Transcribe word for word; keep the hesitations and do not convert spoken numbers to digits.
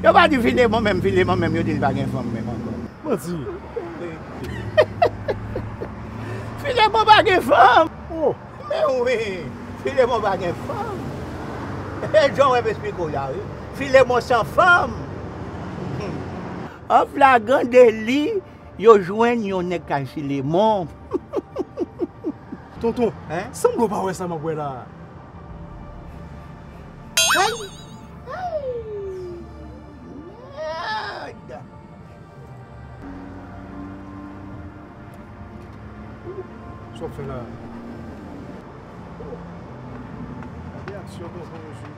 Yo pa di Filemon menm, Filemon menm, yo di l pa gen fanm menm ankò. Manti. Filemon pa gen fanm. Oh. Men wi, Filemon pa gen fanm. E jan w wè m esplike w la, wi. Filemon san fanm. An flagran deli, yo jwenn yon nèg kay Filemon. Tonton, sanble w pa wè sa m ap wè la. Ay! Ay! Mèd! Sa w ap fè la? Gade aksyon tonton, mesye.